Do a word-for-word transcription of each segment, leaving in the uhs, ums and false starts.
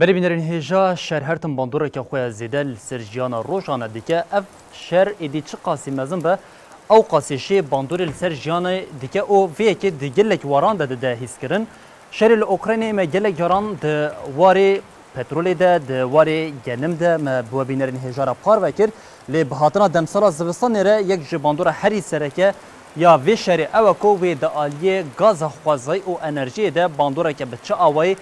Belê bînerên hêja, şer her tim bandoreke xwe ya zêde li ser jiyana rojane dike. Ev şer êdî çiqasî mezin be, ew qasî jî bandorê li ser jiyanê dike û vê yekê di gelek waran de dide hîskirin. Şerê li Ukraynayê me gelek caran di warê petrolê de, di warê genim de me bi we bînerên hêja re parve kir. Lê bi hatina demsala zivistanê re yek ji bandora herî sereke ya vê şerê ew e ku wê di aliyê gaza xwezayî û enerjiyê de bandoreke bi çi awayî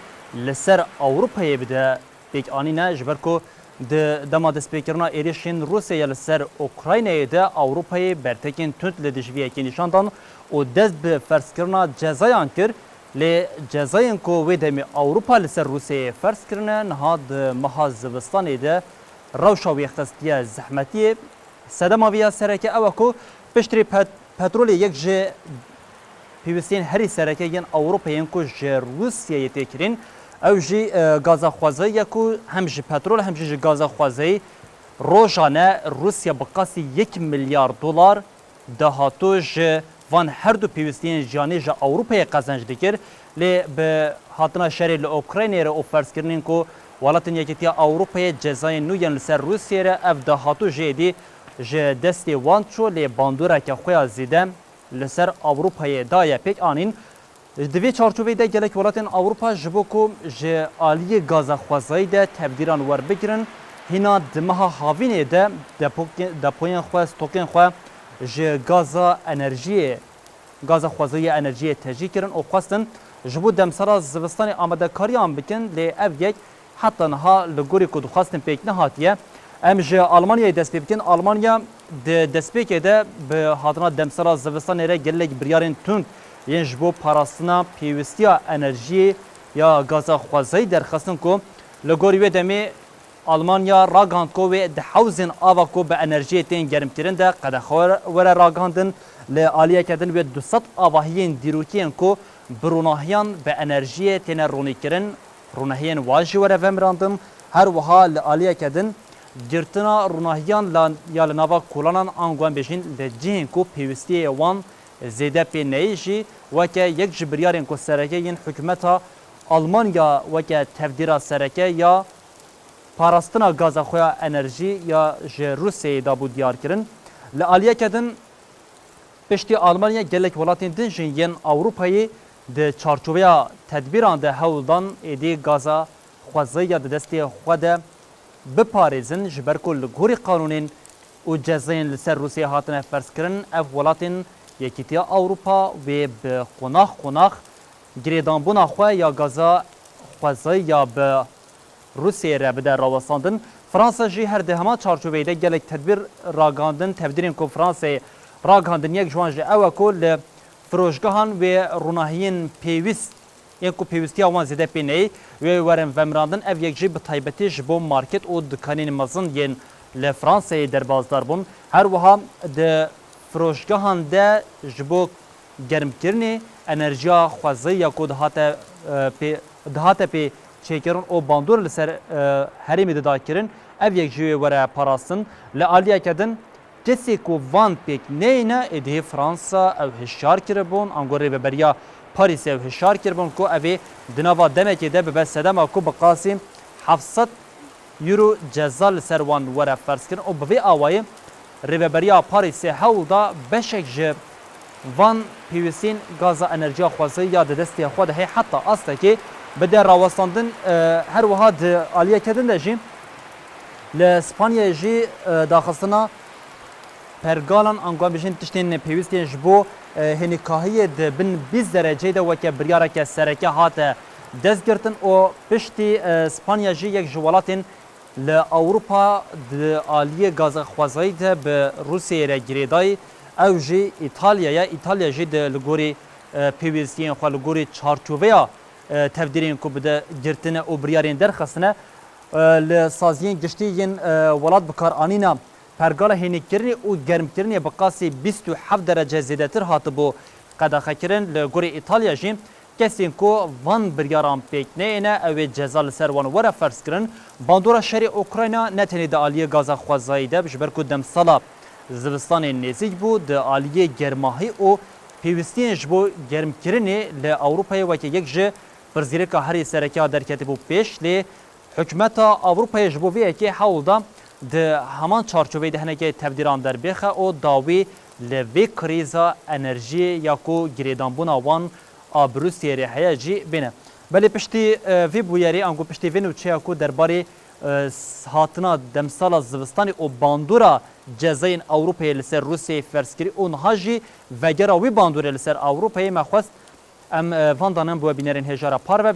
li ser Ewropayê bide pêk anîne, ji ber ku di dema destpêkirina êrişên Rûsyayê li ser Ukraynayê de Ewropayê bertekên tund li dijî vê yekê nîşan dan û dest bi ferzkirina cezayan kir. Lê cezayên ku wê demê Ewropa li ser Rûsyayê ferz kirine, niha di meha zivistanê de rewşa wê xistiye zehmetiyê. Sedema vê ya sereke ew e ku piştrî pet-, petrolê, yek ji pêwîstiyên herî sereke yên Ewropayê yên ku ji Rûsyayê tê kirîn, ew jî, e, gaza xwezayî ye ku hem ji petrol hem jî ji gaza xwezayî rojane Rûsya bi qasî yek milyar dolar dahatû ji van her du pêwîstiyên jiyanê ji Ewropayê qezenc dikir. Lê bi hatina şerê li Ukraynayê re û ferzkirinên ku Welatên Yekîtiya Ewropayê cezayên nû yên li ser Rûsyayê re, ev dahatû jî êdî ji destê wan çû, lê bandoreke xwe ya zêde li ser Ewropayê daye pêk anîn. Di vê çarçoveyê de gelek welatên Ewropa ji bo ku ji aliyê gaza xwezayî de tevdîran werbigirin, hîna di meha havînê de depo-, depoyên xwe, stokên xwe ji gaza enerjiyê, gaza xwezayî ya enerjiyê tejî kirin û xwestin ji bo demsala zivistanê amadekariyan bikin, lê ev yek heta niha li gorî ku dixwestin pêk nehatiye. Em ji Almanyayê dest pê bikin. Almanya di destpêkê de bi hatina demsala zivistanê re gelek biryarên tund yên ji bo parastina pêwîstiya enerjiyê ya gaza xwezayî derxistin ku li gorî wê demê Almanya ragihand ku wê di hewzên ava ku bi enerjiyê tên germkirin de qedexe were ragihandin. Li aliyeke din wê du sed avahiyên dîrokî yên ku bi ronahiyan bi enerjiyê têne ronîkirin, ronahiyên wan jî were vemirandin. Her wiha li aliyeke din girtina ronahiyan la, ya li nava kolanan, ango em bêjin li cihên ku pêwîstiyê wan zêde pê neyê jî weke yek ji biryarên ku sereke yên hikûmeta Almanya weke tevdîra sereke ya parastina gaza xwe ya enerjî ya ji Rûsyayê dabû diyar kirin. Li aliyeke din, piştî Almanya gelek welatên din jî yên Ewropayê di çarçoveya tedbîran de hewl dan êdî gaza xwezayî ya di destê xwe de biparêzin, ji ber ku li gorî qanûnên û cezayên li ser Rûsyayê hatine ferzkirin, ev welatên Yekîtiya Ewropa wê bi qonax qonax girêdanbûna xwe ya gaza xwezayî ya bi Rûsyayê re bide rawestandin. Fransa jî her di heman çarçoveyê de gelek tedbîr ragihandin. Tevdîrên ku Fransayê ragihandin, yek ji wan jî ew e ku li firoşgehan wê ronahiyên pêwîst, yên ku pêwîstiya wan zêde pê neyê, wê werin vemirandin. Ev yek jî bi taybetî ji bo market û dikanên mezin yên li Fransayê derbasdar bûn. Her wiha di firoşgehan de ji bo germkirinê enerjiya xwezayî ya ku dihate, e, pê, dihate pê çêkirin û bandor li ser, e, herêmê dida kirin, ev yek jî wê were parastin. Li aliyeke din, kesê ku van pêk neyêne, êdî Fransa ew hişyar kiribûn, ango rêveberiya Parîsê ew hişyar kiribûn ku ev ê di nava demekê de bibe sedema ku bi qasî heft sed euro ceza li ser wan were ferzkirin û bi vê awayî Rêveberiya Parîsê hewl da beşek ji van pêwîstiyên gaza enerjiya xwezayî ya di destê xwe de hê heta astekê bide rawestandin. E, her wiha di aliyeke din de jî li Spanyayê jî, e, daxistina pergalan, ango em bêjin tiştên pêwîst yên ji bo, e, hênikahiyê di bin bîst dereceyê de weke biryareke sereke hate destgirtin û piştî, e, Spanya jî yek ji welatên li Ewropa di aliyê gaza xwezayî de bi Rûsyayê re girêdayî, ew jî Îtalya ye. Îtalya jî di li gorî, e, pêwîstiyên xwe, li gorî çarçoveya, e, tevdîrên ku bide girtine û biryarên derxistine, e, li saziyên giştî yên, e, welat bikaranîna pergala hênîkirinê û germkirinê bi qasî bîst û heft derece zêdetir hatibû qedexekirin. Li gorî Îtalya jî kesên ku van biryaran pêk neyêne, ew ê ceza li ser wan were ferzkirin. Bandora şerê Ukrayna ne tenê di aliyê gaza xwezayî de, ji ber ku demsala zivistanê nêzîk bû, di aliyê germahî û pêwîstiyên ji bo germkirinê li Ewropayê weke yek ji pirsgirêka herî sereke ya derketibû pêş, lê Hikûmeta Ewropayê ji bo vê yekê hewl da di heman çarçoveyê de hinekî tevdîran derbêxe û dawî li vê krîza enerjiyê ya ku girêdanbûna wan a bi Rûsyayê re heye jî bêne. Belê piştî, e, vê bûyerê, ango piştî vê nûçeya ku derbarê, e, s-, hatina demsala zivistanê û bandora cezayên Ewropayê li ser Rûsyayê ferzkirî û niha jî vegera wî bandorê li ser Ewropayê me xwest em, e, van danin bi we bînerên hêja re parve